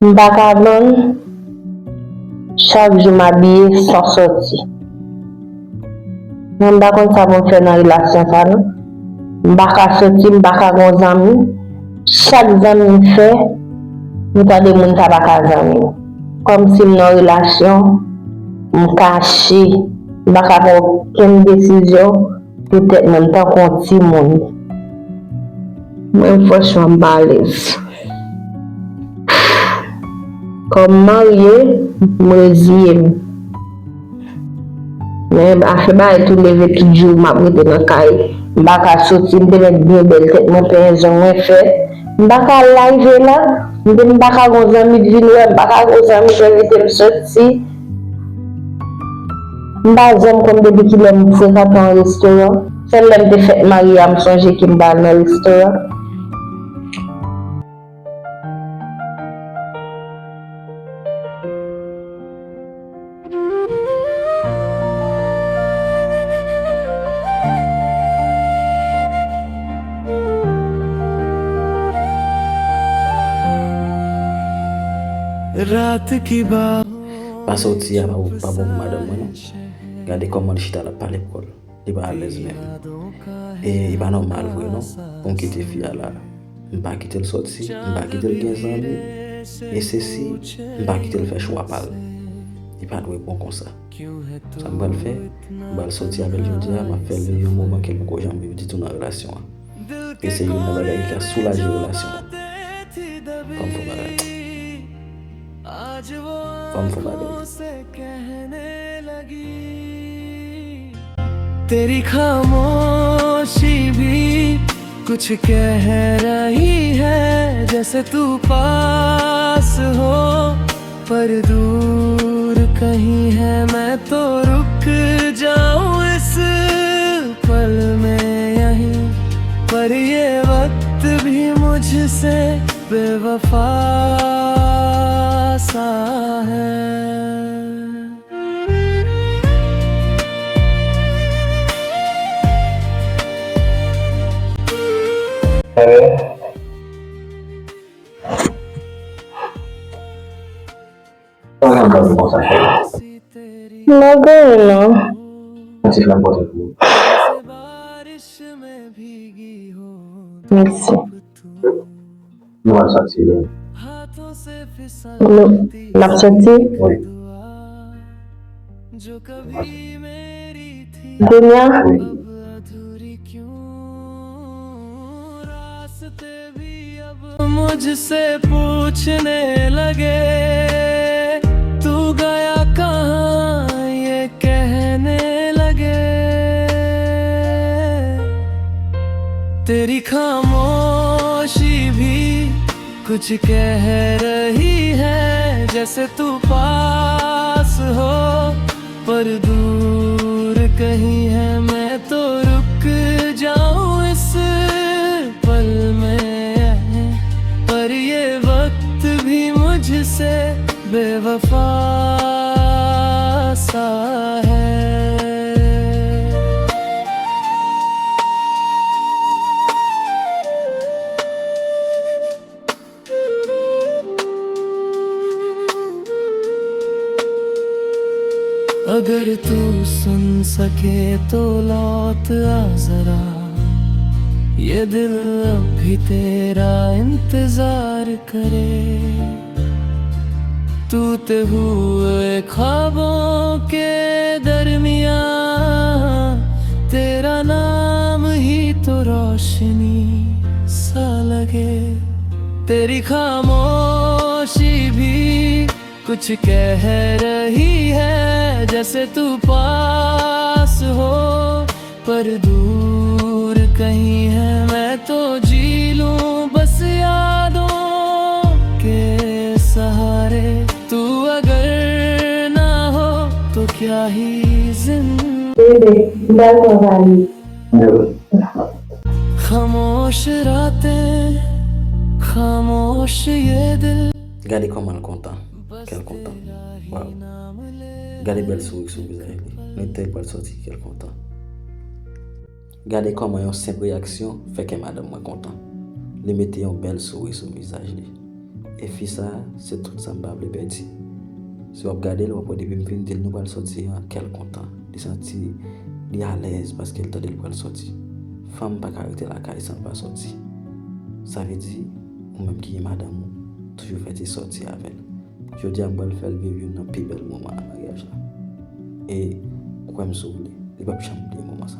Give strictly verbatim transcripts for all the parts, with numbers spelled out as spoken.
M pa ka vann, chak jou m abiye san sòti. Mwen m pa konn sa pou m fè nan relasyon sa non. M pa ka sòti, m pa ka gon zanmi. Chak zanmi m fè, m tande moun sa pa ka zanmi m. Kòmsi m nan relasyon, m kache, m pa ka pran okenn desizyon pou tèt mwen, m tankou yon timoun. Mwen franchman m pa alèz. Kòm marye, m reziye m. Men afè bagay tou leve tout jou m ap rete nan kay. M pa ka soti, m te mèt byen bèl tèt mwen, penyen zong mwen fèt. M pa ka live la. M te m pa ka gon zanmi k vin wè m, m pa ka gon zanmi k envite m soti. M pa janm konn depi kilè m frekante yon restoran. Sèl lè m te fèk marye a m sonje ke m pa al nan restoran. Pa sòti a pa bon, pa bon pou madanm mwen non. Gade kòman l chita l ap pale pou kò l. Li pa alèz menm. E li pa nòmal vre non pou m kite fi a la. M pa kite l sòti, m pa kite l gen zanmi. E sesi, m pa kite l fè chwa pa l. Li pa dwe bon konsa. Sa m pral fè, m pral sòti avè l jodi a, m ap fè l viv yon moman ke l poko janm viv ditou nan relasyon an. E se youn nan bagay ki ka soulaje relasyon an. Fò m fè yon bagay. Fò m fè yon bagay. तेरी खामोशी भी कुछ कह रही है, जैसे तू पास हो, पर दूर कहीं है, मैं तो रुक जाऊं इस पल में यहीं, पर ये वक्त भी मुझसे बेवफा सा है. Sa w gen pou di konsa, cheri? M pa gen anyen non. Yon ti flanm pote pou ou. Mèsi. Nou pral sòti, wi. Nou, n ap sòti? Wi. Kounye a? Wi. मुझसे पूछने लगे, तू गया कहाँ ये कहने लगे। तेरी खामोशी भी कुछ कह रही है, जैसे तू पास हो, पर दूर कहीं है, मैं तो रुक जाऊं इस पल में, पर ये वक्त भी मुझसे बेवफा सा है. अगर तू सुन सके तो लौट आ जरा, ये दिल अब भी तेरा इंतजार करे. टूटे हुए ख्वाबों के दरमियां तेरा नाम ही तो रोशनी सा लगे. तेरी खामोशी भी कुछ कह रही है, जैसे तू पास हो, पर दूर कहीं है, मैं तो जी लूं बस यादों के सहारे. तू अगर ना हो तो क्या ही जिंदगी. Bebe, m pral pran valiz. खामोश रातें, खामोश ये दिल. Gade kòman l kontan. Kè l kontan. Waw. Gade bèl souri sou vizaj li. Mwen tèl pral sòti kè l kontan. Gade kòman yon senp reyaksyon fè kè madanm mwen kontan. Li mete yon bèl souri sou vizaj li. E fi sa, se tout sa m pa vle pèdi. Si w ap gade l, w ap wè depi m fin di l nou pral sòti an, kè l kontan. Li santi li alèz paske l tande l pral sòti. Fanm pa ka rete lakay san l pa sòti. Sa vle di, ou menm ki gen madanm ou, toujou fè ti sòti avè l. Jodi a, m pral fè l viv youn nan pi bèl moman nan maryaj la. E, kwè m si w vle, li p ap janm bliye moman sa.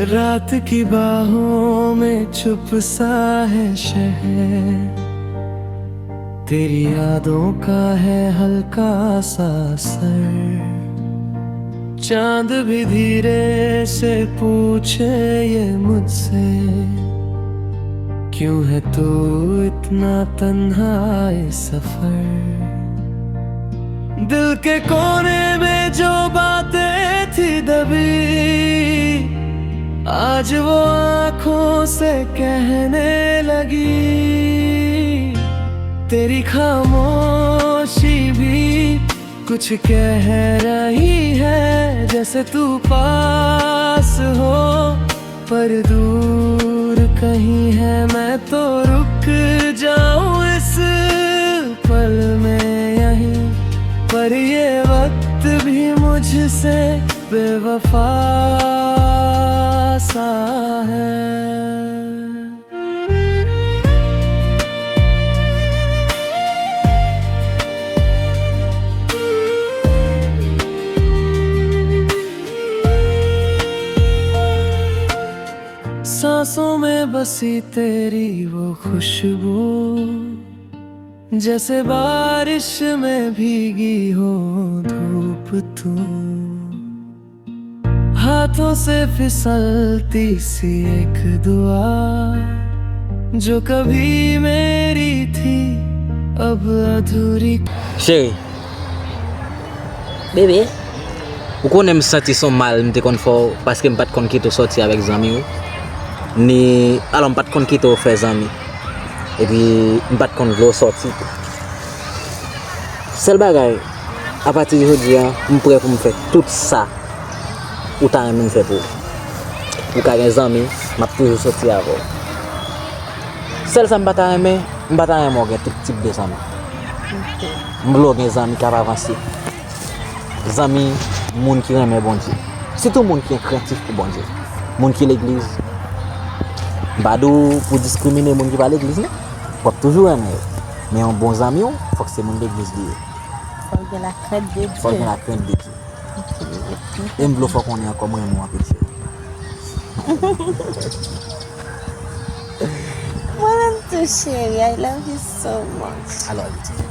रात की बाहों में छुप सा है शहर, तेरी यादों का है हल्का सा असर। चांद भी धीरे से पूछे ये मुझसे, क्यों है तू इतना तन्हा इस सफर। दिल के कोने में जो बातें थी दबी, आज वो आंखों से कहने लगी। तेरी खामोशी भी कुछ कह रही है, जैसे तू पास हो पर दूर कहीं है। मैं तो रुक जाऊं इस पल में यहीं, पर ये वक्त भी मुझसे बेवफा सा है। सांसों में बसी तेरी वो खुशबू, जैसे बारिश में भीगी हो धूप तू। हाथों से फिसलती सी एक दुआ, जो कभी मेरी थी, अब अधूरी। Cheri, bebe, ou konnen m santi se yon mal m te konn fè w paske m pa t konn kite w sòti avèk zanmi w. Ni, alò, m pa t konn kite w fè zanmi. Epi, m pa t konn vle w sòti tou. Sèl bagay, apati de jodi a, m prè pou m fè tout sa ou ta renmen m fè pou ou. Ou ka gen zanmi, m ap toujou sòti avè w. Sèl sa m pa ta renmen, m pa ta renmen w gen tout tip de zanmi. M vle w gen zanmi k ap avanse. Zanmi, moun ki renmen Bondye. Sitou moun ki krentif pou Bondye. Moun ki legliz. M pa di w pou diskrimine moun ki pa legliz, non. W ap toujou renmen yo. Men yon bon zanmi w, fòk se moun legliz li ye. Fò l gen lakrent de Dye. Fò l gen lakrent de Dye. E m vle w fè w konnen ankò, mwen renmen w anpil, cheri. Mwen menm tou, cheri, I love you so much. I love you too.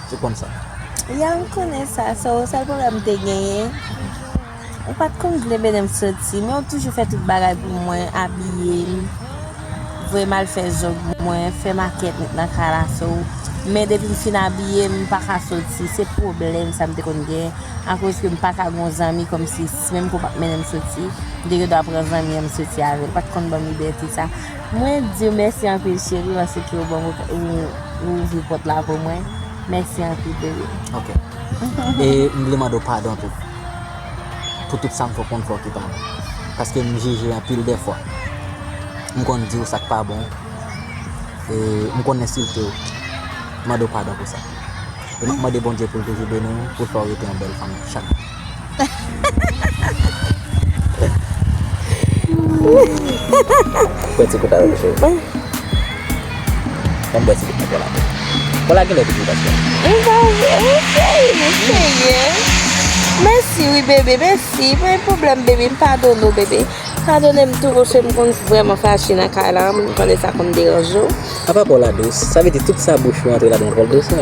Ou konn sa. Ya, m konnen sa. So, sèl pwoblèm m te genyen, ou pa t konn vle mennen m soti, men ou toujou fè tout bagay pou mwen, abiye m, voye m al fè zong mwen, fè makèt nan kay la, so. Men depi m fin abiye, m pa ka soti. Se pwoblèm sa m te konn gen, akoz ke m pa ka gen yon zanmi kòmsi, menm ke w pa t mennen m soti, m te gen dwa pran zanmi an, m soti avè l. Ou pa t konn ban m libète sa. Mwen di w mèsi anpil, cheri, paske ou ban m, ou, ou ouvri pòt la pou mwen. Mèsi anpil, bebe. Ok. E m vle mande w padon tou. Pou tout sa m fè w konn fè w ki pa bon. Paske m jije anpil dèfwa. M konn di w sa k pa bon. E m konn ensilte w. M mande w padon pou sa. E m ap mande Bondye pou l toujou beni w, pou l fè w rete yon bèl fanm chak jou. Pran ti kout avè m, cheri. Ban m bwè ti kout nan kola. Kola genlè vin wi paske. M pa vle, m serye, m serye. Mèsi wi, bebe, mèsi. Pa gen pwoblèm, bebe. M padone w, bebe. Padone m tou, paske m konn vrèman fache nan kay la. M konnen sa konn deranje w. Apa pa w la dous? Sa vle di tout sa bouch ou antre ladan l, fò l dous, wi.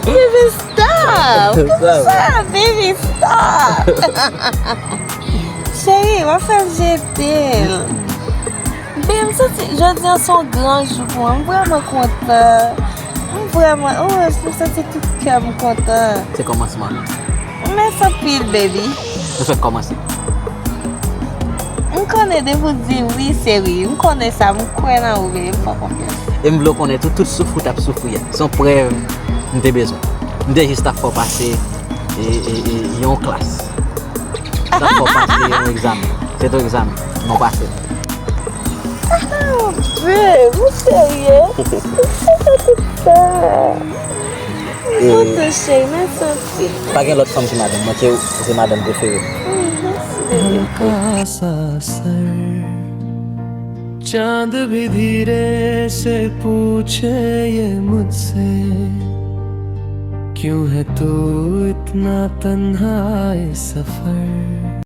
Bebe, stop! Sa, baby, stop. Cheri, w ap fè m jete l. Baby, m santi jodi a se yon gran jou pou mwen. M vrèman kontan. M vrèman, oh, m santi tout kè m kontan. Se kòmansman. Mèsi anpil, baby. Nou fèk kòmanse. M konnen depi w di wi, se wi. M konnen sa, m kwè nan ou, baby. M fè w konfyans. E m vle w konnen tou, tout soufri w t ap soufri a, se yon prèv m te bezwen. M te jis t ap fè w pase e, e, e, yon klas. M t ap fè w pase yon egzamen. Se te yon egzamen. Men w pase l. Ah, babe, ou serye? Ou fè tout sa. Ou touche, mèsi anpil. Pa gen lòt fanm ki madanm mwen, se ou, se madanm prefere m. Mm, mèsi, baby. हल्का सा सर, चांद भी धीरे से पूछे ये मुझसे, क्यों है तू इतना तन्हा इस सफर?